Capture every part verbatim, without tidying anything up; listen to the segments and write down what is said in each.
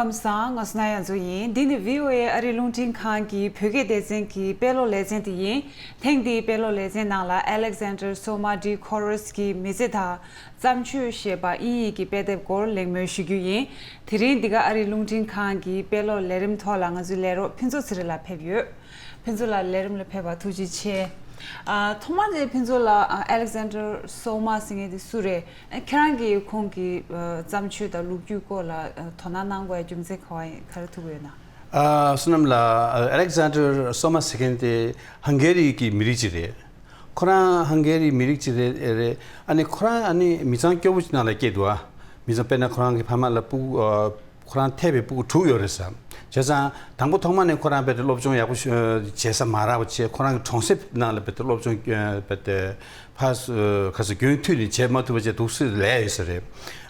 ཁམས་བཟང་། ང་སུ་ན་ཡ་མཚོ་ཡིན། འདི་ནི་བྷི་ཨོ་ཨེ་ཨ་རིའི་རླུང་འཕྲིན་ཁང་གི་བོད་སྐད་སྡེ་ཚན་གྱི་དཔེ་ཀློག་ལེ་ཚན་དེ་ཡིན། ཐེངས་འདིའི་དཔེ་ཀློག་ལེ་ཚན་ནང་ལ་Alexander Soma de Corus གྱི་མི་ཚེ་དང་བརྩམས་ཆོས་ཞེས་པ་དབྱིན་ཡིག་གི་དཔེ་དེབ་སྐོར་གླེང་མོལ་ཞུ་རྒྱུ་ཡིན། དེ་རིང་འདི་ག་ཨ་རིའི་རླུང་འཕྲིན་ཁང་གི་དཔེ་ཀློག་ལས་རིམ་ཐོག་ལ་ང་ཚོའི་ལས་རོགས་ཕུན་ཚོགས་ཚེ་རིང་ལགས་ཕེབས་ཡོད། ཕུན་ཚོགས་ལགས་ལས་རིམ་ལ་ཕེབས་པར་ཐུགས་རྗེ་ཆེ། ཨ། ཐོག་མར་དེ་ཕུན་ཚོགས་ལགས། ཨ། Alexander Soma ཟེར་མཁན་དེ་སུ་རེད། ཨ། ཁྱེད་རང་གིས་ཁོང་གི་ཨ་བརྩམས་ཆོས་དང་ལོ་རྒྱུས་སྐོར་ལ་ཨ་དོ་སྣང་གནང་དགོས་ཡ་རྒྱུ་མཚན་ག་བ་ཡིན། ག་རེ་ཐུག་ཡོད་ན། ཨ། བསོད་ནམས་ལགས། ཨ། Alexander Soma ཟེར་མཁན་དེ་ཧང་གེ་རི་གི་མི་རིགས་ཅིག་རེད། ཁོ་རང་ཧང་གེ་རི་མི་རིགས་ཅིག་རེད། རེད། ཨ་ནི་ཁོ་རང་ཨ་ནི་མི་ཚང་སྐྱོ་པོ་ཅིག་ནང་ལ་སྐྱེས་འདུག་ཨ། མི་ཚང་དཔེར་ན་ཁོ་རང་གི་ཕ་མ་ལ་སྤུ་གུ་ཨ། ཁོ་རང་ཐེ་བའི་སྤུ་གུ་དྲུག་ཡོད་རེད་ཟེར། བྱས་ཙང་དང་པོ་ཐོག་མ་ནས་ཁོ་རང་དཔེ་དེ་སློབ་སྦྱོང་ཡག་པོ་ཤོ་བྱེད་ས་མ་རག་པ་བྱས། ཁོ་རང་གི་གྲོང་གསེབ་ནང་ལ་དཔེ་དེ་སློབ་སྦྱོང་དཔེ་དེ་ཕར་ཁ་སོ་རྒྱུན་མཐུད་ནས་བྱེད་མ་ཐུབ་པ་བྱས། འདུག་སེ་ལས་ཡོད་ས་རེད།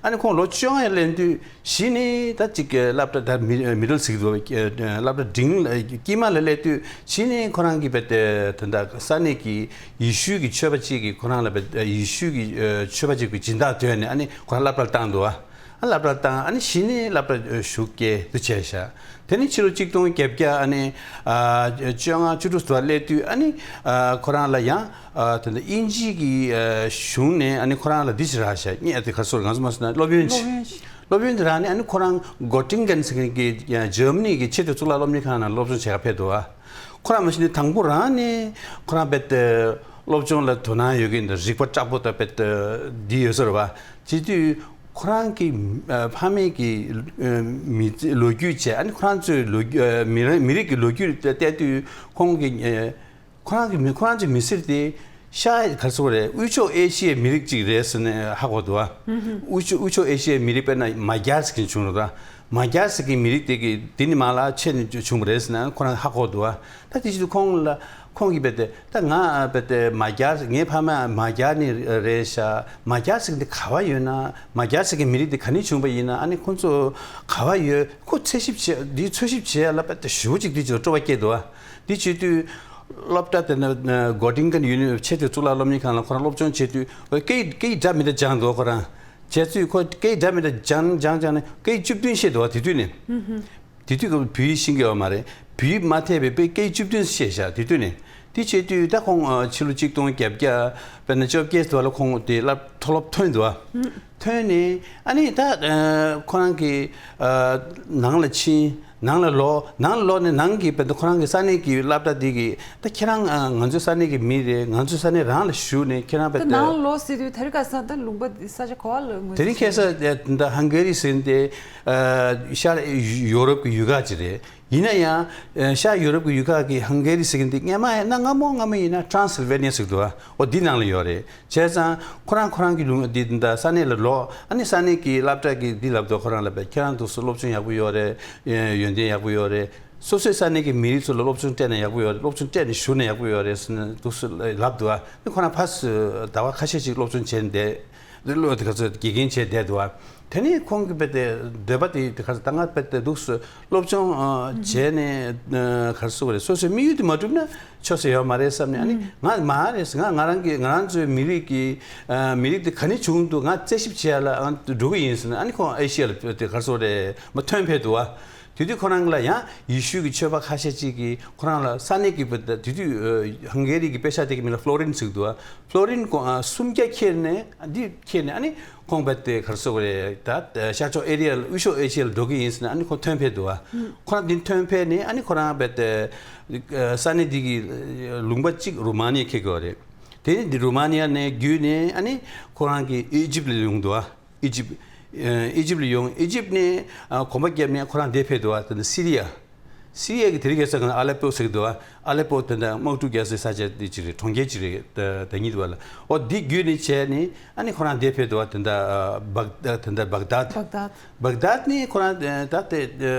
ཨ་ནི་ཁོང་ལོ་བཅོ་ལྔ་ལ་སླེབས་དུས་གཞི་ནས་ད་ཅིག་སློབ་གྲྭ་ད་མི་མི་ཌལ་ཟེར་གྱི་འདུག་སློབ་གྲྭ་འབྲིང་དཀྱིལ་མ་ལ་སླེབས་དུས་གཞི་ནས་ཁོ་རང་གི་དཔེ་དེ་ད་ས་གནས་ཀྱི་ཡེ་ཤུ་གི་ཆོས་པ་གཅིག་གིས་ཁོ་རང་ལ་དཔེ་ཡེ་ཤུ་གི་ཆོས་པ་གཅིག་གི་སྦྱིན་བདག་ཐོན་ནས་ཨ་ནི་ཁོ་རང་སློབ་གྲྭར་བཏང་འདུག་ཨ། ཨ། སློབ་གྲྭར་བཏང་། ཨ་ནི་གཞི་ནས་སློབ་གྲྭར་ཞུགས་སྐྱེལ་དུ་བྱས་ཤག་དེ་ནི་ཕྱི་ལོ་གཅིག་སྟོང་བརྒྱད་བརྒྱ་ཨ་ནི་ཨ་བཅོ་ལྔ་བཅུ་དྲུག་དུ་སླེབས་དུས་ཨ་ནི་ཨ་ཁོ་རང་ལ་ཡང་ཨ་དེ་འདྲ་དབྱིན་ཇི་གི་ཨ་གཞུང་ནས་ཨ་ནི་ཁོ་རང་ལ་འདི་ཞིག་རག་ཤག་སྙད་དེ་ག་རེ་ཟེར། ང་ཚོ་མ་སོང་ན་སློབ་ཡོན་ཞིག་སློབ་ཡོན་ཞིག་སློབ་ཡོན་དེ་རག་ནས་ཨ་ནི་ཁོ་རང་གོ་ཏིང་གན་ཟེར་མཁན་གྱི་ཇར་མ་ནི་གི་ཆེས་མཐོའི་གཙུག་ལག་སློབ་གཉེར་ཁང་ནང་སློབ་སྦྱོང་བྱེད་ག་ཕེབས་འདུག་ཨ། ཁོ་རང་མ་གཞི་ནས་དང་པོ་རང་ནས་ཁོ་རང་དཔེ་དེ་སློབ་སྦྱོང་ལ་དོ་སྣང་ཡོད་མཁན་དང་རིག་པ་དྲག་པོ་དང་དཔེ་དེ་འདི་ཡོད་ས་རེད་བ། བྱེད་དུས་ཁོ་རང་གི་ཨ་ཕ་མེས་ཀྱི་ཨ་མི་ཚེ་ལོ་རྒྱུས་བྱས། ཨ་ནི་ཁོ་རང་ཚོའི་ལོ་རྒྱུས་ཨ་མི་རང་མི་རིགས་ཀྱི་ལོ་རྒྱུས་བལྟས་དུས་ཁོང་གི་ཨ་ཁོ་རང་གི་མི་ཁོ་རང་ཚོའི་མི་སེར་དེ་ཤར་ག་རེ་ཟེར་དགོས་རེད། དབུས་ཕྱོགས་ཨེ་ཤི་ཡའི་མི་རིགས་ཅིག་རེད་ཟེར་ནས་ཧ་གོ་འདུག་ཨ། དབུས་ཕྱོགས་དབུས་ཕྱོགས་ཨེ་ཤི་ཡའི་མི་རིགས་དཔེར་ན་མ་ཇར་ཟེར་མཁན་བྱུང་རེད་ད། མ་ཇར་ཟེར་མཁན་མི་རིགས་དེ་གི་དེ་ནི་མ་ལ་ཆེ་ནས་བྱུང་བ་རེད་ཟེར་ན་ཁོ་རང་ཧ་གོ་འདུག་ཨ། ད་དེ་བཞིན་དུ་ཁོང་ལ་ཁོང་གིས་དཔེ་དེ་ད་ང་དཔེ་དེ་མ་ཇར་ངའི་ཕ་མ་མ་ཇར་ནས་རེད་ཤག་མ་ཇར་ཟེར་མཁན་དེ་ག་བ་ཡོད་ན། མ་ཇར་ཟེར་མཁན་མི་རིགས་དེ་ག་ནས་བྱུང་བ་ཡིན་ན། ཨ་ནི་ཁོང་ཚོ་ག་བ་ཡོད། ཁོ་འཚོལ་ཞིབ་བྱེད་འདི་འཚོལ་ཞིབ་བྱེད་ཡ་ལ་དཔེ་དེ་ཞེ་པོ་ཅིག་འདི་ཅིག་ལ་སྤྲོ་བ་སྐྱེས་འདུག་ཨ། འདི་བྱེད་དུས་སློབ་གྲྭ་དེ་ནི་གོ་ཏིང་གན་ཡུ་ནི་ཆེས་མཐོའི་གཙུག་ལག་སློབ་གཉེར་ཁང་ལ་ཁོ་རང་སློབ་སྦྱོང་བྱེད་དུས་སྐད་སྐད་འདྲ་མི་འདྲ་སྦྱངས་འདུག་ཁོ་རང་བྱས་ཚུལ་ཁོ་སྐད་འདྲ་མི་འདྲ་སྦྱངས་སྦྱངས་སྦྱངས་ནས་སྐད་བཅུ་བདུན་ཤེས་འདུག་དེ་དུས་ནས། དེ་དུས་ཀྱི་བོད་ཡིག་ཤེས་ཀྱི་ཡོད་མ་རེད། བོད་ཡིག་མ་ཐེབས་པའི་དཔེ་སྐད་བཅུ་བདུན་ཤེས་ཤག་དེ་དུས་ནས། དེ་བྱེད་དུས་ད་ཁོང་ཕྱི་ལོ་གཅིག་སྟོང་བརྒྱད་བརྒྱ་དཔེར་ན་བཅོ་བརྒྱད་ཙམ་ལ་ཁོང་དེ་སློབ་མཐོ་སློབ་ཐོན་འདུག་ཨ། ཐོན་ནས་ཨ་ནི་ད་ཁོ་རང་གི་ནང་ལ་ཕྱིན། ནང་ལ་ལོག་ནང་ལ་ལོག་ནས་ནང་གི་དཔེ་ཁོ་རང་གི་ས་གནས་ཀྱི་སློབ་གྲྭ་དེ་གི་ད་ཁྱེད་རང་ང་ཚོའི་ས་གནས་ཀྱི་མི་རེད། ང་ཚོའི་ས་གནས་རང་ལ་བཞུགས་ནས་ཁྱེད་རང་དཔེ་ད་ནང་ལ་ལོག་ཟེར་དུས་དེ་རིང་ཁ་སང་ད་ལུང་པ་ས་ཆ་ག་བ་ལ་ངོས་དེ་རིང་ཁ་སང་ད་ཧང་གེ་རི་ཟེར་ཏེ་ཤར་ཡོ་རོབ་ཀྱི་ཡུལ་ཁག་ཅིག་རེད། ཡིན་ན་ཡང་ཤར་ཡོ་རོབ་ཀྱི་ཡུལ་ཁག་གི་ཧང་གེ་རི་ཟེར་མཁན་འདི་སྔ་མ་ཡིན་ན་སྔ་མོ་སྔ་མོ་ཡིན་ན་ཊྲན་སིལ་ཝེ་ནི་ཡ་ཟེར་འདུག་ཨ། འོ་འདི་ནང་ལ་ཡོད་རེད། བྱས་ཙང་ཁོ་རང་ཁོ་རང་གི་ལུང་འདི་འདི་ས་གནས་ལ་ལོག་ཨ་ནི་ས་གནས་ཀྱི་སློབ་གྲྭ་གི་འདི་ལབ་འདུག་ཁོ་རང་ལ་བས་ཁྱེད་རང་འདུག་སེ་སློབ་སྦྱོང་ཡག་པོ་ཡོད་རེད། ཡོན་ཏན་ཡག་པོ་ཡོད་རེད། སོ་སོའི་ས་གནས་ཀྱི་མི་རིགས་ཚོ་ལ་སློབ་སྦྱོང་སྤྲད་ན་ཡག་པོ་ཡོད་རེད། སློབ་སྦྱོང་སྤྲད་ནས་བཞུགས་ན་ཡག་པོ་ཡོད་རེད་ཟེར་ནས་འདུག་སེ་ལབ་འདུག་ཨ། ནི་ཁོ་རང་ཕར་ཟད་པ་ཁ་ཤས་ཤིག་སློབ་སྦྱོང་བྱས་ནས་བསྡད། འདི་ལོ་དེ་ག་ཚོད་དགེ་རྒན་བྱས་བསྡད་འདུག་ཨ། དེ་ནས་ཁོང་གི་དཔེ་དེ་འདོད་པ་དེ་དེ་ག་ཚོད་ད་ང་དཔེ་དེ་འདུག་སེ་སློབ་སྦྱོང་བྱས་ནས་ག་རེ་ཟེར་དགོས་རེད། སོ་སོའི་དམིགས་ཡུལ་དེ་མ་འགྲུབ་ན་ཆོག་ས་ཡོད་མ་རེད་བསམ་ནས། ཨ་ནི་ང་མ་རེད་ང་ང་རང་གི་ང་རང་ཚོའི་མི་རིགས་ཀྱི་མི་རིགས་དེ་ག་ནས་བྱུང་འདུག་ང་རྩད་ཞིབ་བྱེད་ཡ་ལ་འགྲོ་གི་ཡིན་ཟེར་ནས། ཨ་ནི་ཁོང་ཨེ་ཤི་ཡ་ལ་དེ་ག་རེ་ཟེར་དགོས་རེད་མ་ཐོན་ཕེབས་འདུག་ཨ། དེ་དུས་ཁོ་རང་ལ་ཡང་ཡེ་ཤུ་གི་ཆོས་པ་ཁ་ཤས་ཅིག་གིས་ཁོ་རང་ལ་ས་གནས་ཀྱི་བུ་དེ་དུས་ཧང་གེ་རི་གི་དཔེ་ཆ་དེ་གི་མིང་ལ་ཕློ་རིན་ཟེར་གི་འདུག་ཨ། ཕློ་རིན་ཁོང་ཨ་སུམ་བརྒྱ་ཁྱེར་ནས་འདི་ཁྱེར་ནས་ཨ་ནི་ཁོང་རྦད་དེ་ག་རེ་ཟེར་དགོས་རེད། ད་ཤར་ཕྱོགས་ཨེ་རི་ཡ་ལ་དབུས་ཕྱོགས་ཨེ་ཤི་ཡ་ལ་འགྲོ་གི་ཡིན་ཟེར་ནས་ཨ་ནི་ཁོང་ཐོན་ཕེབས་འདུག་ཨ། ཁོ་རང་འདི་ཐོན་ཕེབས་ནས་ཨ་ནི་ཁོ་རང་རྦད་དེ་ས་གནས་འདི་གི་ལུང་པ་གཅིག་རུ་མ་ནི་ཡ་འཁེལ་གི་ཡོད་རེད། དེ་ནས་འདི་རུ་མ་ནི་ཡ་ནས་བརྒྱུད་ནས་ཨ་ནི་ཁོ་རང་གི་ཨི་ཇིབ་ལ་ཡོང་འདུག་ཨ། ཨི་ཇིབ། ཨི་ཇིབ་ལ་ཡོང་། ཨི་ཇིབ་ནས་གོམ་པ་བརྒྱབ་ནས་ཁོ་རང་འདིར་ཕེབས་འདུག་བ། དེ་ནས་སི་རི་ཡ། སི་རི་ཡ་གི་དེ་རིང་ཁ་སང་ཨ་ལེ་པོ་ཟེར་གི་འདུག་བ། ཨ་ལེ་པོ་དེ་འདྲ་དམག་འཁྲུག་རྒྱག་སའི་ས་ཆ་དེ་ཅིག་རེད། གྲོང་ཁྱེར་ཅིག་རེད། ད་ད་ཉིད་བ་ལ། ཨོ་འདི་བརྒྱུད་ནས་བྱས་ནས་ཨ་ནི་ཁོ་རང་འདིར་ཕེབས་འདུག་བ། དེ་འདྲ་བག་དེ་འདྲ་བག་དཱད། བག་དཱད། བག་དཱད་ནས་ཁོ་རང་ད་དེ་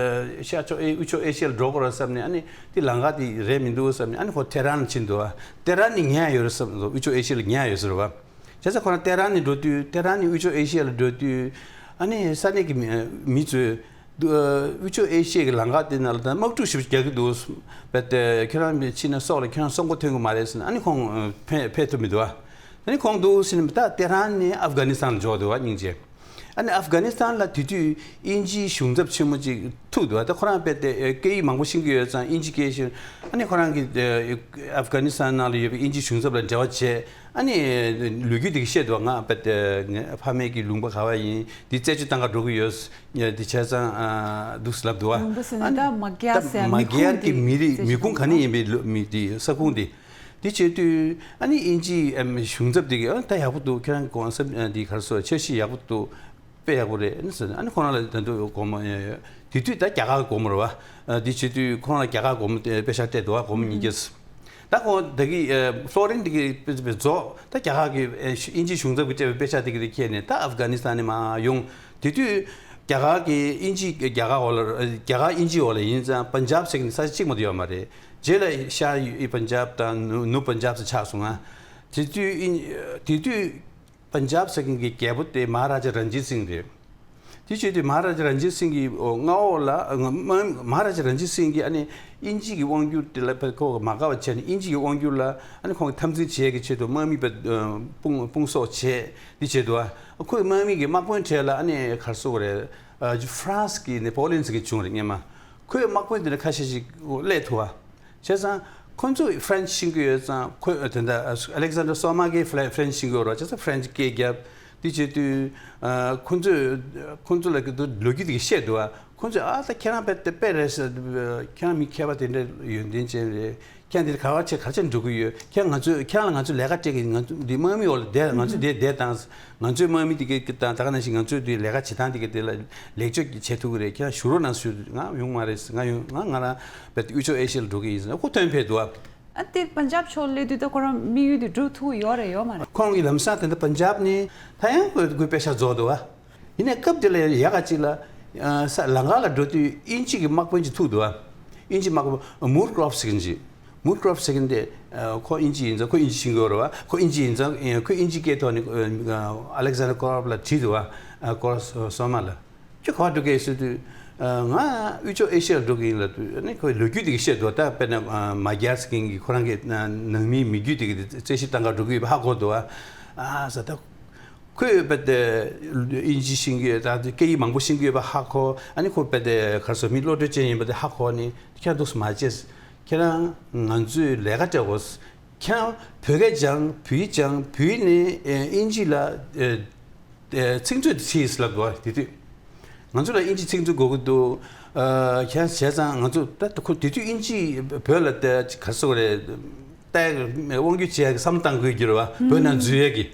ཤར་ཕྱོགས་ཨེ་དབུས་ཕྱོགས་ཨེ་ཤི་ཡ་ལ་འགྲོ་དགོས་རེད་བསམ་ནས། ཨ་ནི་དེ་ལམ་ཁ་དེ་རེད་མི་འདུག་བསམ་ནས། ཨ་ནི་ཁོ་ཏེ་རན་ཕྱིན་འདུག་བ། ཏེ་རན་ནས་ཉེ་ཡ་ཡོད་རེད་བསམ་འདུག་དབུས་ཕྱོགས་ཨེ་ཤི་ཡ་ལ་ཉེ་ཡ་ཡོད་ཟེར་བ། བྱས་ཙང་ཁོ་རང་ཏེ་རན་ནས་འགྲོ་དུས། ཏེ་རན་ནས་དབུས་ཕྱོགས་ཨེ་ཤི་ཡ་ལ་འགྲོ་དུས། ཨ་ནི་ས་གནས་ཀྱི་མི་མི་ཚོས་དབུས་ཕྱོགས་ཨེ་ཤི་ཡ་གི་ལམ་ཁ་དེ་ནང་ལ་ད་དམག་འཁྲུག་ཞེ་པོ་རྒྱག་གི་འདུག་བས་ཏེ་ཁྱོད་རང་ཕྱིན་ན་སྲོག་ལ་ཁྱོད་རང་སྲོག་མགོ་ཐོན་གི་མ་རེད་ཟེར་ནས། ཨ་ནི་ཁོང་ཕེ་ཕེབས་ཐུབ་མི་འདུག་བ། ཨ་ནི་ཁོང་འདུག་ཟེར་ནས་ད་ཏེ་རན་ནས་ཨབ་གྷ་ནི་སི་ཐན་ལ་འབྱོར་འདུག་བ། སྙིང་རྗེ། ཨ་ནི་ཨབ་གྷ་ནི་སི་ཐན་ལ་དེ་དུས་དབྱིན་ཇིའི་གཞུང་ཚབ་ཆེན་མོ་ཅིག་ཐུག་འདུག་ད་ཁོ་རང་དཔེ་དེ་སྐད་ཡིག་མང་པོ་ཤེས་ཀྱི་ཡོད་ཙང་དབྱིན་ཇི་སྐད་ཤེས། ཨ་ནི་ཁོ་རང་གིས་ཨབ་གྷ་ནི་སི་ཐན་ནང་ལ་ཡོད་པའི་དབྱིན་ཇིའི་གཞུང་ཚབ་ལ་འབྲེལ་བ་བྱས། ཨ་ནི་ལོ་རྒྱུས་དེ་ག་བཤད་འདུག་ང་དཔེ་དེ་ངའི་ཕ་མེས་ཀྱི་ལུང་པ་ག་བ་ཡིན། དེ་རྩད་གཅོད་བཏང་ག་འགྲོ་གི་ཡོད། དེ་བྱས་ཙང་འདུག་ལབ་འདུག་ཨ་ལུང་པ་ཟེར་ན་ད་མ་གྱར་ཟེར་མ་གྱར་གྱི་མི་རིགས་མི་ཁུངས་ག་ནས་ཡིན་པའི་ལོ་མི་དེ་ས་ཁུངས་དེ། དེ་བྱེད་དུས་ཨ་ནི་དབྱིན་ཇིའི་གཞུང་ཚབ་དེ་གིས་ཨ་ད་ཡག་པོ་འདུག་ཁྱེད་རང་གི་གོང་ས་འདི་ག་རེ་ཟེར་འཆར་གཞི་ཡག་པོ་འདུག་དཔེ་ཡག་པོ་རེད་ཟེར། ཨ་ནི་ཁོ་རང་ལ་ད་དུང་སྒོར་མོ་དེ་དུས་ད་རྒྱ་གར་གྱི་སྒོར་མོ་རེད་བ། དེ་བྱེད་དུས་ཁོ་རང་ལ་རྒྱ་གར་གྱི་སྒོར་མོ་དེ་པེ་ཤག་སྤྲད་འདུག་བ། སྒོར་མོ་ཉིས་བརྒྱ། ད་ཁོ་ད་གི་ཨ་ཕློ་རིན་དེ་གི་པེ་པེ་རྫོགས། ད་རྒྱ་གར་གི་ཨ་དབྱིན་ཇིའི་གཞུང་ཚབ་ཀྱིས་སྤྲད་པའི་པེ་ཤག་དེ་གི་དེ་ཁྱེར་ནས་ད་ཨབ་གྷ་ནི་སི་ཐན་ནས་མར་ཡོང་། དེ་དུས་རྒྱ་གར་གི་དབྱིན་ཇི་རྒྱ་གར་འོག་ལ་རྒྱ་གར་དབྱིན་ཇིའི་འོག་ལ་ཡིན་ཙང་པན་ཇབ་ཟེར་གྱི་ས་ཆ་གཅིག་མ་གཏོགས་ཡོད་མ་རེད། རྗེས་ལ་ཤར་ཡུལ་པན་ཇབ་དང་ནུབ་ནུབ་པན་ཇབ་ཟེར་ཆགས་སོང་ང་། དེ་དུས་དབྱིན་དེ་དུས་པན་ཇབ་ཟེར་མཁན་གྱི་རྒྱལ་པོ་དེ་མ་ཧ་ར་ཇ་རན་ཇིད་སིང་རེད། དེ་བྱེད་དུས་མ་ཧ་ར་ཇ་རན་ཇིད་སིང་གི་མངའ་འོག་ལ་མ་མ་ཧ་ར་ཇ་རན་ཇིད་སིང་གིས་ཨ་ནི་དབྱིན་ཇི་གི་དབང་བསྒྱུར་དེ་ལ་ཁོ་མ་དགའ་བ་བྱས་ནས་དབྱིན་ཇི་གི་དབང་བསྒྱུར་ལ་ཨ་ནི་ཁོང་གིས་འཐབ་འཛིང་བྱེད་ཀྱི་ཆེད་དུ་དམག་མི་དཔུང་དཔུང་གསོག་བྱས། དེ་བྱེད་དུས་ཨ་ཁོའི་དམག་མི་གི་དམག་དཔོན་གྲས་ལ་ཨ་ནི་ག་རེ་ཟེར་དགོས་རེད། ཨ་ཧྥ་རན་སི་གི་ནེ་པོ་ལི་ཡན་ཟེར་མཁན་བྱུང་རེད་སྔོན་མ། ཁོའི་དམག་དཔོན་དེ་འདྲ་ཁ་ཤས་ཤིག་སླེབས་ཐུབ་པ། བྱས་ཙང་ཁོ་ཚོས་ཧྥ་རན་སི་ཤེས་ཀྱི་ཡོད་ཙང་ཁོས་དེ་འདྲ་ཨ་ལེག་ཟན་ཌར་སོ་མ་གིས་ཧྥ་ཧྥ་རན་སི་ཤེས་ཀྱི་ཡོད་རེད་བ། བྱས་ཙང་ཧྥ་རན་སི་སྐད་བརྒྱབ། དེ་བྱེད་དུས་ཨ་ཁོ་ཚོས་ཁོ་ཚོ་ལ་གི་ལོ་རྒྱུས་དེ་ག་བཤད་འདུག་བ། ཁོ་ཚོས་ཨ་ད་ཁྱེད་རང་དཔེ་དེ་དཔེ་རེད་ཟེར། ཁྱེད་རང་མི་མཁས་པ་དེ་འདྲ་ཡོན་ཏན་ཅན་རེད། ཁྱེད་འདིར་ག་བ་བྱེད་ག་ཆ་འགྲོ་གི་ཡོད། ཁྱེད་ང་ཚོས་ཁྱེད་རང་ལ་ང་ཚོས་ལས་ཀ་སྤྲད་གི། ང་ཚོ་འདི་དམག་མི་འོག་ལ་བསྡད། ང་ཚོས་འདིར་བསྡད་དང་། ང་ཚོའི་དམག་མི་དེ་གའི་དང་ད་ག་ནང་བཞིན་ང་ཚོས་འདི་ལས་ཀ་བྱེད་སྟངས་དེ་གའི་དེ་ལ་ལེགས་བཅོས་ཀྱི་བྱེད་ཐུབ་ཀྱི་རེད། ཁྱེད་རང་བཞུགས་རོགས་གནང་ཞུ། ང་ཡོང་མ་རེད། ང་ཡོང་ང་ང་རང་བལ་དབུས་ཕྱོགས་ཨེ་ཤི་ཡ་ལ་འགྲོ་གི་ཡིན་ཟེར་ན་ཁོ་ཐོན་ཕེབས་འདུག་ཨ། ཨ་དེ་པན་ཇབ་ཕྱོགས་སླེབས་དུས་ད་ཁོ་རང་དམིགས་ཡུལ་དེ་འགྲུབ་ཐུབ་ཡོད་རེད་ཡོད་མ་རེད། ཁོང་གི་ལམ་སང་དེ་འདྲ་པན་ཇབ་ནས་ད་ཡང་ཁོས་དཔེ་ཆ་རྫོགས་འདུག་ཨ། ཡིན་ནའི་སྐབས་དེ་ལ་ཡག་ག་ཅིག་ལ། ཨ་ས་ལམ་ཁ་ལ་འགྲོ་དུས་དབྱིན་ཇི་གི་དམག་དཔོན་ཅིག་ཐུག་འདུག་ཨ། དབྱིན་ཇི་དམག་དཔོན་མུར་ཀྲོབ་ཟེར་མཁན་ཅིག་མུར་ཀྲོབ་ཟེར་མཁན་དེ་ཨ་ཁོ་དབྱིན་ཇི་ཡིན་ཙང་ཁོ་དབྱིན་ཇི་ཤེས་ཀྱི་ཡོད་རེད་བ། ཁོ་དབྱིན་ཇི་ཡིན་ཙང་ཨ་ཁོས་དབྱིན་ཇི་སྐད་ཐོག་ནས་ཨ་ཨ་ལེག་ཟན་ཌར་ཀོ་རོབ་ལ་དྲིས་འདུག་བ། ཨ་ཀོ་རོབ་སོ་མ་ལ། ཁྱོད་ག་པར་འགྲོ་གི་ཡིན་ཟེར་དུས། ཨ་ང་དབུས་ཕྱོགས་ཨེ་ཤི་ཡར་འགྲོ་གི་ཡིན་ལབ་དུས་ཨ་ནི་ཁོས་ལོ་རྒྱུས་དེ་ག་བཤད་འདུག་ད་དཔེར་ན་ཨ་མ་གྱར་ཟེར་མཁན་གྱི་ཁོ་རང་གི་ཨ་ནང་མིའི་མི་རྒྱུད་དེ་ག་རྩད་ཞིབ་བཏང་ག་འགྲོ་གི་ཡོད་པ་ཧ་གོ་འདུག་བ། ཨ་ཟེར་ད། ཁོས་དཔེ་དེ་དབྱིན་ཇི་ཤེས་ཀྱི་ཡོད། ད་སྐད་ཡིག་མང་པོ་ཤེས་ཀྱི་ཡོད་པ་ཧ་གོ། ཨ་ནི་ཁོ་དཔེ་དེ་ག་རེ་ཟེར་མི་བློ་གྲོས་ཅན་ཡིན་པ་དེ་ཧ་གོ་ནས་ཁྱེད་རང་འདུག་སེ་མ་བྱེད། ཁྱེད་རང་ང་ཚོས་ལས་ཀ་སྤྲད་དགོས། ཁྱེད་རང་བོད་སྐད་སྦྱང་། བོད་ཡིག་སྦྱང་། བོད་ཡིག་ནས་ཨེ་དབྱིན་ཇི་ལ་ཨེ་ཨེ་ཚིག་མཛོད་དེ་ཕྱིས་ལབ་འདུག་བ། དེ་དུས་ང་ཚོ་ལ་དབྱིན་ཇི་ཚིག་མཛོད་དགོས་ཀྱི་འདུག་ཨ་ཁྱེད་རང་བྱས་ཙང་ང་ཚོ་ད་ཁོ་དེ་དུས་དབྱིན་ཇི་བོད་ལ་ད་ག་རེ་ཟེར་དགོས་རེད། ད་དབང་སྒྱུར་བྱེད་ཡག་གི་བསམ་བློ་བཏང་དགོས་ཀྱི་རེད་བ། བོད་ནང་འཛུལ་ཡག་གི།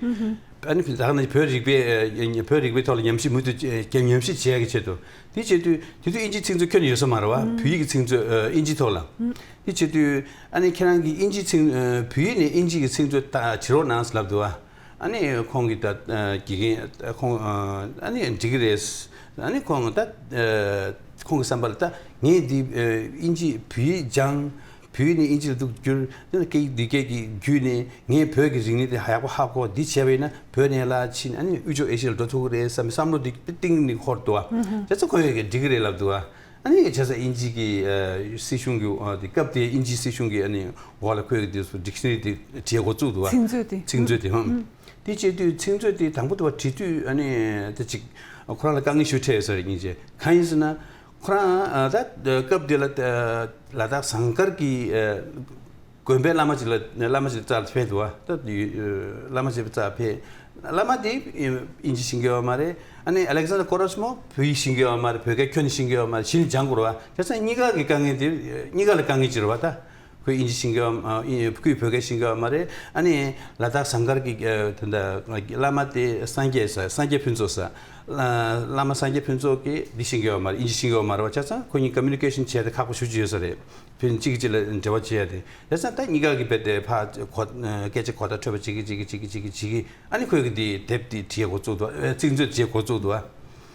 ཨ་ནི་ད་ག་ནང་བཞིན་བོད་རིག་པའི་ཨ་བོད་རིག་པའི་ཐོག་ལ་ཉམས་ཞིབ་མུ་མཐུད་བྱེད་ཉམས་ཞིབ་བྱེད་ཡག་གི་ཆེད་དུ། དེ་བྱེད་དུས་དེ་དུས་དབྱིན་ཇིའི་ཚིག་མཛོད་ཁྱོན་ནས་ཡོད་ས་མ་རེད་བ། བོད་ཡིག་གི་ཚིག་མཛོད་ཨ་དབྱིན་ཇིའི་ཐོག་ལ། དེ་བྱེད་དུས་ཨ་ནི་ཁྱེད་རང་གིས་དབྱིན་ཇིའི་ཚིག་ཨ་བོད་ཡིག་ནས་དབྱིན་ཇི་གི་ཚིག་མཛོད་ད་བྱེད་རོགས་གནང་ལབ་འདུག་བ། ཨ་ནི་ཁོང་གིས་ད་ཨ་དགེ་རྒན་ཨ་ཁོང་ཨ་ཨ་ནི་འགྲིག་གི་རེད། ཨ་ནི་ཁོང་ད་ཨ་ཁོང་གི་བསམ་པ་ལ་ད་ངས་འདི་ཨ་དབྱིན་ཇི་བོད་ཡིག་སྦྱངས། བོད་ཡིག་ནས་དབྱིན་ཇི་ལ་འདུག་བསྒྱུར། ཨ་ནི་སྐད་ཡིག་འདི་སྐད་ཀྱི་བརྒྱུད་ནས་ངས་བོད་ཀྱི་རིག་གནས་དེ་ཧ་ཡག་པོ་ཧ་གོ། འདི་བྱས་པ་ཡིན་ན་བོད་ནས་ལ་ཕྱིན་ཨ་ནི་དབུས་ཕྱོགས་ཨེ་ཤི་ཡ་ལ་འགྲོ་ཐུབ་ཀྱི་རེད་བསམ་པའི་བསམ་བློ་འདི་གཏིང་ནས་འཁོར་འདུག་བ། བྱས་ཙང་ཁོ་ཡོད་ཀྱི་འགྲིག་གི་རེད་ལབ་འདུག་བ། ཨ་ནི་བྱས་ཙང་དབྱིན་ཇི་གི་ཨ་སྲིད་གཞུང་གི་ཨ་དེ་སྐབས་དེའི་དབྱིན་ཇིའི་སྲིད་གཞུང་གི་ཨ་ནི་འོག་ལ་ཁོས་དེ་ཚོ་ཌིག་ཤ་ན་རི་དེ་བྲིས་འགོ་བཙུགས་འདུག་བ། ཚིག་མཛོད་དེ། ཚིག་མཛོད་དེ་ཧུམ། དེ་བྱེད་དུས་ཚིག་མཛོད་དེ་དང་པོ་དེ་བ་བྲིས་དུས་ཨ་ནི་དེ་ཅིག་ཁོ་རང་ལ་དཀའ་ངལ་ཞིག་འཕྲད་ཡོད་ས་རེད། སྙིང་རྗེ། གང་ཡིན་ཟེར་ན་ཁོ་རང་ཨ་ད་སྐབས་དེ་ལ་ལ་དྭགས་ཟངས་དཀར་གྱི་ཨ་དགོན་པའི་བླ་མ་ཅིག་ལ་བླ་མ་ཅིག་རྩར་ཕེབས་འདུག་བ། ད་བླ་མ་ཅིག་རྩར་ཕེབས། བླ་མ་དེ་དབྱིན་ཇི་ཤེས་ཀྱི་ཡོད་མ་རེད། ཨ་ནི་ཨ་ལེག་ཟན་ཌར་ཀོ་རོབ་མོ་བོད་ཡིག་ཤེས་ཀྱི་ཡོད་མ་རེད། བོད་སྐད་ཁྱོན་ནས་ཤེས་ཀྱི་ཡོད་མ་རེད། གཞི་ནས་སྦྱང་དགོས་རེད་བ། བྱས་ཙང་གཉིས་ཀ་གི་དཀའ་ངལ་དེ་གཉིས་ཀ་ལ་དཀའ་ངལ་ཅིག་རེད་བ། ད་ཁོས་དབྱིན་ཇི་ཤེས་ཀྱི་ཡོད་མ་ཨིན་ཁོས་བོད་སྐད་ཤེས་ཀྱི་ཡོད་མ་རེད། ཨ་ནི་ལ་དྭགས་ཟངས་དཀར་གྱི་ཨ་དེ་འདྲ་བླ་མ་དེ་སངས་རྒྱས་ས་སངས་རྒྱས་ཕུན་ཚོགས་ས་བླ་མ་སངས་རྒྱས་ཕུན་ཚོགས་ཀྱིས་འདི་ཤེས་ཀྱི་ཡོད་མ་རེད། དབྱིན་ཇི་ཤེས་ཀྱི་ཡོད་མ་རེད་བ། བྱས་ཙང་ཁོ་གཉིས་ཀ་མུ་ནི་ཀེ་ཤན་བྱས་ཏེ་ཁག་པོ་ཞེ་པོ་ཅིག་ཡོད་ས་རེད། ཕན་གཅིག་གིས་གཅིག་ལ་འབྲེལ་བ་བྱེད་ཡ་དེ། བྱས་ཙང་ད་གཉིས་ཀ་གི་རྦད་དེ་ཕར་གོ་སྐད་ཆ་གོ་བརྡ་འཕྲོད་པ་བྱེད་ཀྱི་བྱེད་ཀྱི་བྱེད་ཀྱི་བྱེད་ཀྱི་བྱེད་ཀྱི། ཨ་ནི་ཁོས་གི་དེ་དེབ་དེ་བྲིས་འགོ་བཙུགས་འདུག་ཨ་ཚིག་མཛོད་བྱེད་འགོ་བཙུགས་འདུག་ཨ།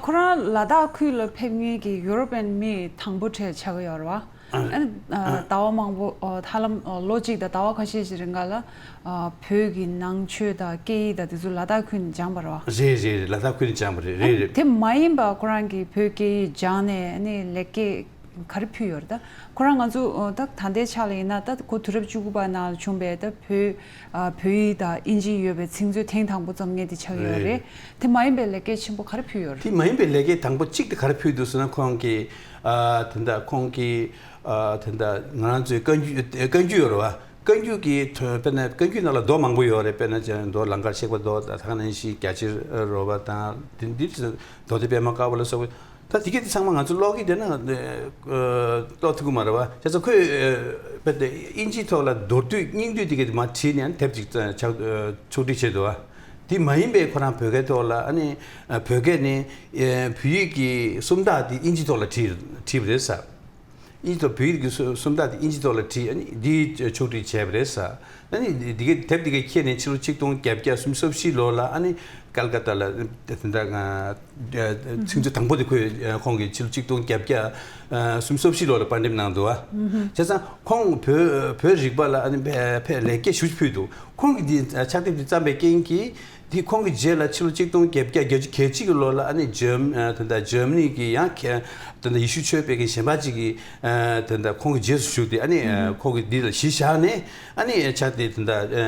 ཁོ་རང་ལ་དྭགས་ཁུལ་ལ་ཕེབས་མཁན་གྱི་ཡུ་རོབ་པན་མི་དང་པོ་གྲས་ཆགས་ཀྱི་ཡོད་རེད་བ། ཨ་ནི་ཨ་ཟླ་བ་མང་པོ་ཨ་ཧ་ལམ་ཨ་ལོ་གཅིག་དང་ཟླ་བ་ཁ་ཤས་ཤིག་རིང་ག་ལ་ཨ་བོད་ཀྱི་ནང་ཆོས་དང་སྐད་ཡིག་དང་དེ་ཚོ་ལ་དྭགས་ཁུལ་ནས་སྦྱངས་པ་རེད་བ། རེད་རེད་རེད། ལ་དྭགས་ཁུལ་ནས་སྦྱངས་པ་རེད། རེད་རེད། དེ་མ་ཡིན་པ་ཁོ་རང་གིས་བོད་སྐད་ཡིག་སྦྱངས་ནས་ཨ་ནི་ལེགས་སྐྱེས་ ག་རེ་ཕུལ་ཡོད་རེད། ད་ཁོ་རང་ང་ཚོ་ད་ད་ལྟའི་ཆ་ལ་ཡིན་ན་ད་གོ་དུས་རབས་བཅུ་དགུ་པ་ནང་ལ་བྱུང་བའི་ད་བོད་བོད་ཡིག་དང་དབྱིན་ཇི་ཡོད་པའི་ཚིག་མཛོད་ཐེངས་དང་པོ་བཙུགས་མཁན་དེ་ཆགས་ཡོད་རེད། དེ་མ་ཡིན་པའི་ལེགས་སྐྱེས་ཆེན་པོ་ག་རེ་ཕུལ་ཡོད་རེད། དེ་མ་ཡིན་པའི་ལེགས་སྐྱེས་དང་པོ་གཅིག་དེ་ག་རེ་ཕུལ་འདུག་ཟེར་ན། ཁོང་གིས་ཨ་དེ་འདྲ་ཁོང་གིས་ཨ་དེ་འདྲ་ང་རང་ཚོའི་བཀའ་འགྱུར་བཀའ་འགྱུར་ཡོད་རེད་བ། བཀའ་འགྱུར་གྱི་དོན་དཔེར་ན་བཀའ་འགྱུར་ནང་ལ་མདོ་མང་པོ་ཡོད་རེད། དཔེར་ན་ཅང་མདོ་ལང་ཀར་གཤེགས་པའི་མདོ་དང་། ད་ག་ནང་བཞིན་རྒྱ་ཆེར་རོལ་པ་དང་། དེ་འདི་མདོ་སྡེ་པད་མ་དཀར་པོ་ལ་སོགས་པའི། ད་དེ་གས་དེ་ཚང་མ་ང་ཚོ་ཀློག་གི་བསྡད་ན་ཀློག་ཐུབ་ཀྱི་མ་རེད་བ། བྱས་ཙང་ཁོས་དཔེར་ན་དབྱིན་ཇིའི་ཐོག་ལ་མདོར་བསྡུས་སྙིང་བསྡུས་དེ་གས་དེ་མར་བྲིས་ནས་དེབ་ཅིག་ཕྱོགས་སྒྲིག་བྱས་འདུག་བ། དེ་མ་ཡིན་པའི་ཁོ་རང་བོད་སྐད་ཐོག་ལ། ཨ་ནི་བོད་སྐད་ནས་བོད་ཡིག་གི་སུམ་རྟགས་དེ་དབྱིན་ཇིའི་ཐོག་ལ་བྲིས་བྲིས་པ་རེད་ཟེར། དབྱིན་ཇི་དང་བོད་ཡིག་གི་སུ་སུམ་རྟགས་དེ་དབྱིན་ཇི་ཐོག་ལ་བྲིས། ཨ་ནི་འདི་ཕྱོགས་སྒྲིག་བྱས་པ་རེད་ཟེར། ཨ་ནི་འདི་གའི་དེབ་འདི་གའི་ཁྱེར་ནས་ཕྱི་ལོ་ཆིག་སྟོང་བརྒྱད་བརྒྱ་སུམ་ཅུ་སོ་བཞི་ལོ་ལ། ཨ་ནི་ཀལ་ཀ་ཏ་ལ་དེ་འདྲ་ང་ཚིག་མཛོད་དང་པོ་དེ་ཁོས་ཁོང་གིས་ཕྱི་ལོ་ཆིག་སྟོང་བརྒྱད་བརྒྱ་སུམ་ཅུ་སོ་བཞི་ལོ་ལ་པར་འགྲེམས་གནང་འདུག་བ། བྱས་ཙང་ཁོང་བོད་བོད་རིག་པ་ལ་ཨ་ནི་ཕ་ཕ་ལེགས་སྐྱེས་ཞེ་པོ་ཕུལ་འདུག་ཁོང་གིས་འདི་ཕྱག་དེབ་འདི་བརྩམས་པའི་རྐྱེན་གྱིས། དེ་ཁོང་གི་རྗེས་ལ་ཕྱི་ལོ་ཆིག་སྟོང་བརྒྱད་བརྒྱ་བརྒྱད་ཅུ་གྱ་གཅིག་གི་ལོ་ལ། ཨ་ནི་འཇར་ཨ་དེ་འདྲ་འཇར་མ་ནི་གི་ཡང་ཁྱེད་དེ་འདྲ་ཡེ་ཤུ་ཆོས་སྤེལ་མཁན་གཞན་པ་ཅིག་གིས་ཨ་དེ་འདྲ་ཁོང་གི་རྗེས་སུ་ཞུགས་ཏེ། ཨ་ནི་ཨ་ཁོང་གིས་འདི་ལ་གཞི་བཞག་ནས། ཨ་ནི་ཆ་དེ་དེ་འདྲ་ཨ་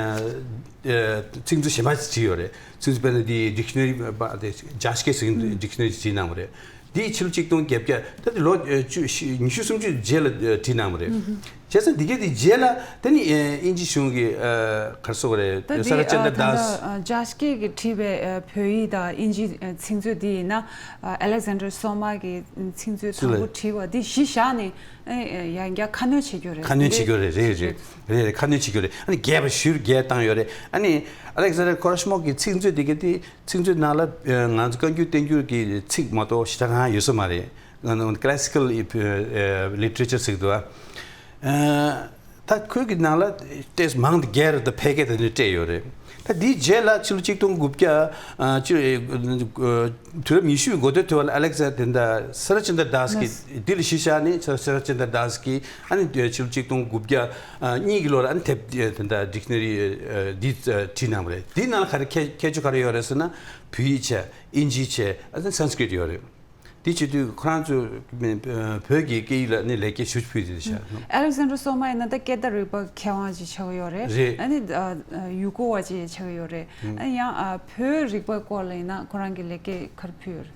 ཨ་ཚིག་མཛོད་གཞན་པ་ཅིག་བྲིས་ཡོད་རེད། ཚིག་མཛོད་དཔེར་ན་འདི་ཌིག་ཤ་ན་རི་པ་དེ་ཇཱ་ཤི་ཀེ་ཟེར་མཁན་ཌིག་ཤ་ན་རི་བྲིས་གནང་བ་རེད། འདི་ཕྱི་ལོ་ཆིག་སྟོང་བརྒྱད་བརྒྱ། ད་དེ་ལོ་ཨ་བཅུ་བཞི་ཉི་ཤུ་སུམ་ཅུ་རྗེས་ལ་ཨ་བྲིས་གནང་བ་རེད། བྱས་ཙང་འདི་གས་དེ་རྗེས་ལ་དེ་ནི་ཨ་དབྱིན་ཇི་གཞུང་གི་ཨ་ག་རེ་ཟེར་དགོས་རེད། ད་ས་ར་ཅན་དྲ་ཨ་ད་དཱས། ལྟ་ཨ་ཇཱ་ཤི་ཀེ་གིས་བྲིས་པའི་ཨ་བོད་ཡིག་དང་དབྱིན་ཇི་ཨ་ཚིག་མཛོད་འདི་ཡིན་ན། ཨ་ཨ་ལེག་ཟན་ཌར་སོ་མ་གིས་ཚིག་མཛོད་དང་པོ་བྲིས་པ་འདི་གཞི་བཞག་ནས་ཨ་ཡང་བསྐྱར་ཁ་སྣོན་བྱེད་རྒྱུ་རེད། ཁ་སྣོན་བྱེད་རྒྱུ་རེད། རེད་རེད་རེད་རེད། ཁ་སྣོན་བྱེད་རྒྱུ་རེད། ཨ་ནི་རྒྱས་པ་ཞེ་པོ་རྒྱས་བཏང་ཡོད་རེད། ཨ་ནི་ཨ་ལེག་ཟན་ཌར་ཀོ་ར་ཤི་མོབ་གི་ཚིག་མཛོད་འདི་གས་དེ། ཚིག་མཛོད་ནང་ལ་ཨ་ང་ཚོ་བཀའ་འགྱུར་བསྟན་འགྱུར་གྱི་ཚིག་མ་གཏོགས་གཞན་དག་གང་ཡང་ཡོད་ས་མ་རེད། ང་ཚོ་ཀ་ལ་སི་ཀལ་ཨ་ལི་ཊི་རེ་ཅར་ཟེར་གྱི་འདུག་ཨ། ད་ཁོའི་གི་ནང་ལ་ཏོག་ཙམ་མང་དུ་རྒྱས་རེ་དང་ཕལ་སྐད་དེ་འདྲ་སྤྲད་ཡོད་རེད། ད་འདིའི་རྗེས་ལ་ཕྱི་ལོ་ཆིག་སྟོང་དགུ་བརྒྱ་ཨ་ཅི་ཨ་དུས་རབས་ཉི་ཤུའི་འགོ་སྟོད་དུས་ལ་ཨ་ལེག་ཟན་དེ་འདྲ་ས་ར་ཅན་དྲ་དཱས་ཀྱིས་འདི་ལ་གཞི་བཞག་ནས། ས་ར་ཅན་དྲ་དཱས་ཀྱིས་ཨ་ནི་ཕྱི་ལོ་ཆིག་སྟོང་དགུ་བརྒྱ་ཨ་གཉིས་ཀྱི་ལོ་ལ་ཨ་ནི་དེབ་དེ་འདྲ་ཌིག་ཤ་ན་རི་ཨ་འདི་བྲིས་གནང་བ་རེད། འདིའི་ནང་ལ་ག་རེ་ཁྱད་ཁྱད་ཆོས་ག་རེ་ཡོད་རེད་ཟེར་ན། བོད་ཡིག་བྱས། དབྱིན་ཇི་བྱས། ཨ་ནི་སན་སི་ཀྲིཏ་ཡོད་རེད། དེ་བྱེད་དུས་ཁོ་རང་ཚོ་བོད་ཀྱི་སྐད་ཡིག་ལ་ནི་ལེགས་སྐྱེས་ཞེ་པོ་ཕུལ་ཏེ་བཞག་ཨ་ལེག་ཟན་ཌར་སོ་མ་ཡིན་ན་ད་སྐད་བརྡ་རིག་པ་མཁས་དབང་ཅིག་ཆགས་ཡོད་རེད། རེད། ཨ་ནི་ཨ་ཡུལ་སྐོར་བ་ཅིག་ཆགས་ཡོད་རེད། ཨ་ནི་ཡང་ཨ་བོད་རིག་པའི་སྐོར་ལ་ཡིན་ན་ཁོ་རང་གིས་ལེགས་སྐྱེས་ག་རེ་ཕུལ་ཡོད་རེད།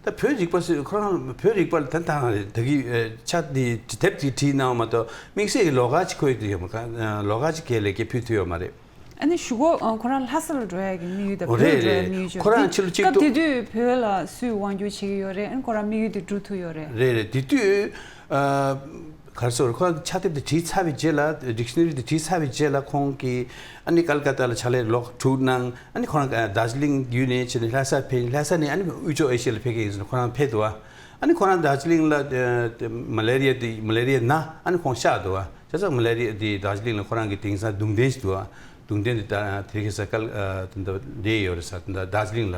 ད་བོད་རིག་པ་ཟེར་ཁོ་རང་བོད་རིག་པ་ལ་ད་ད་ད་གི་ཨ་ཆ་དེ་དེབ་དེ་བྲིས་གནང་བ་མ་གཏོགས། དམིགས་བསལ་གྱི་ལོགས་ཀ་ཅིག་ཁོས་དེ་ཡོད་མ་ག་ལོགས་ཀ་ཅིག་གས་ལེགས་སྐྱེས་ཕུལ་ཐུབ་ཡོད་མ་རེད། ཨ་ནི་གཞུག་གུ་ཨ་ཁོ་རང་ལྷ་ས་ལ་འགྲོ་ཡག་གི་དམིགས་ཡུལ་དང་། ཨོ་བོད་རེད་འགྲོ་ཡག་རེད། དམིགས་ཡུལ་ཅིག་ཁོ་རང་ཡོད་རེད། ཕྱི་ལོ་གཅིག་སྐབས་སྟོང་དེ་དུས་བོད་ལ་སུས་དབང་སྒྱུར་བྱེད་ཀྱི་ཡོད་རེད། ཨ་ནི་ཁོ་རང་དམིགས་ཡུལ་དེ་འགྲུབ་ཐུབ་ཡོད་རེད། རེད་རེད། དེ་དུས་ཨ་ག་རེ་ཟེར། ཁོ་རང་ཕྱག་དེབ་དེ་བྲིས་ཚར་བའི་རྗེས་ལ། ཌིག་ཤ་ན་རི་དེ་བྲིས་ཚར་བའི་རྗེས་ལ་ཁོང་གིས་ཨ་ནི་ཀལ་ཀ་ཏ་ལ་ཕྱག་ལས་ལོ་དྲུག་གནང་། ཨ་ནི་ཁོ་རང་ཨ་དར་ཇི་ལིང་བརྒྱུད་ནས་ཕྱིན་ནས་ལྷ་ས་ཕེབས། ལྷ་ས་ནས་ཨ་ནི་དབུས་ཕྱོགས་ཨེ་ཤི་ཡ་ལ་ཕེབས་མཁན་ཡིན་ཟེར་ནས་ཁོ་རང་ཕེབས་འདུག་བ། ཨ་ནི་ཁོ་རང་དར་ཇི་ལིང་ལ་ཨ་མ་ལེ་རི་ཡ་དེ་མ་ལེ་རི་ཡ་ན་ཨ་ནི་ཁོང་གཤགས་འདུག་བ། བྱས་ཙང་མ་ལེ་རི་ཡ་དེ་དར་ཇི་ལིང་ལ་ཁོ་རང་གི་དེང་སང་གདུང་རྟེན་ཞིག་འདུག་བ། གདུང་རྟེན་དེ་ད་དེ་ག་ས་གལ་ཨ་དེ་འདྲ་བསྡད་ཡོད་རེད་ཟེར། དེ་འདྲ་དར་ཇི་ལིང་ལ།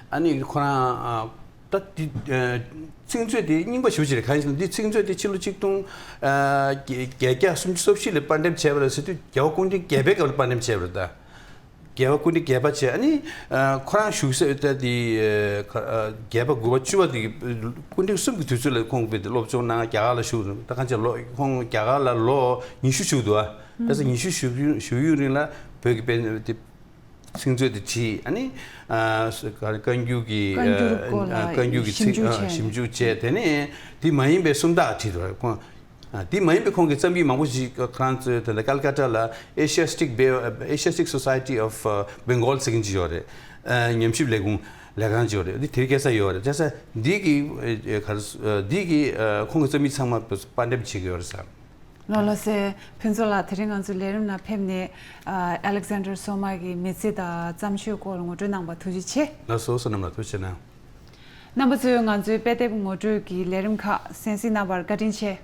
ཨ་ནི་ཁོ་རང་ཨ་ད་དེ་ཨ་ཚིག་མཛོད་དེ་རྙིང་པ་ཞེ་པོ་ཅིག་རེད། གང་ཡིན་ཟེར་ན་འདི་ཚིག་མཛོད་དེ་ཕྱི་ལོ་ཆིག་སྟོང་ཨ་བརྒྱད་བརྒྱ་སུམ་ཅུ་སོ་བཞི་ལ་པར་འགྲེམས་བྱས་པ་རེད་ཟེར་དུས། རྒྱལ་བ་སྐུ་ཕྲེང་བརྒྱད་པའི་སྐབས་ལ་པར་འགྲེམས་བྱས་པ་རེད་ད། རྒྱལ་བ་སྐུ་ཕྲེང་བརྒྱད་པ་བྱས། ཨ་ནི་ཨ་ཁོ་རང་བཞུགས་ས་ད་དེ་ཨ་བརྒྱད་པ་དགུ་པ་བཅུ་པ་དེ་གི་སྐུ་ཕྲེང་གསུམ་གྱི་དུས་ཚོད་ལ་ཁོང་དཔེ་དེ་སློབ་སྦྱོང་གནང་། རྒྱ་གར་ལ་བཞུགས། ད་གང་ཅི་ལོ་ཁོང་རྒྱ་གར་ལ་ལོ་ཉི་ཤུ་བཞུགས་འདུག་ཨ། བྱས་ཙང་ཉི་ཤུ་བཞུགས་བཞུགས་ཡུན་རིང་ལ་བོད་ཀྱི་དཔེ་དེ་ཚིག་མཛོད་དེ་བྲིས། ཨ་ནི་ཨ་བཀའ་འགྱུར་གྱི་བཀའ་འགྱུར་སྐོར་ལ་ཨ་བཀའ་འགྱུར་གྱི་ཞིབ་ཚིག་འཇུག་ཨ་བྱས། ཞིབ་འཇུག་བྱས། དེ་ནས་དེ་མ་ཡིན་པའི་སུམ་རྟགས་བྲིས་འདུག་ཁོང་། ཨ་དེ་མ་ཡིན་པའི་ཁོང་གི་རྩོམ་ཡིག་མང་པོ་ཞིག་ཁོ་རང་ཚོའི་ད་ལྟ་ཀལ་ཀ་ཏ་ལ་Asiatic Bay- Asiatic Society of Bengal ཟེར་མཁན་ཅིག་ཡོད་རེད། ཨ་ཉམས་ཞིབ་ལས་ཁུངས་ལས་ཁང་ཅིག་ཡོད་རེད། འདི་དེ་རིང་ཁ་སང་ཡོད་རེད། བྱས་ཙང་འདི་གི་ཨ་ག་རེ་ཨ་འདི་གི་ཨ་ཁོང་གི་རྩོམ་ཡིག་ཚང་མ་པར་འགྲེམས་བྱེད་ཀྱི་ཡོད་རེད་ཟེར། ལགས་ལགས་སེ། ཕུན་ཚོགས་ལགས་དེ་རིང་ང་ཚོའི་ལས་རིམ་ནང་ཕེབས་ནས་ཨ་ཨ་ལེག་ཟན་ཌར་སོ་མ་གི་མི་ཚེ་དང་བརྩམས་ཆོས་སྐོར་ངོ་སྤྲོད་གནང་བར་ཐུགས་རྗེ་ཆེ། ལགས་སོ། བསོད་ནམས་ལགས་ཐུགས་རྗེ་གནང་། རྣམ་པ་ཚོས་ང་ཚོའི་དཔེ་དེབ་ངོ་སྤྲོད་ཀྱི་ལས་རིམ་ཁག་གསན་གཟིགས་གནང་བར་བཀའ་དྲིན་ཆེ།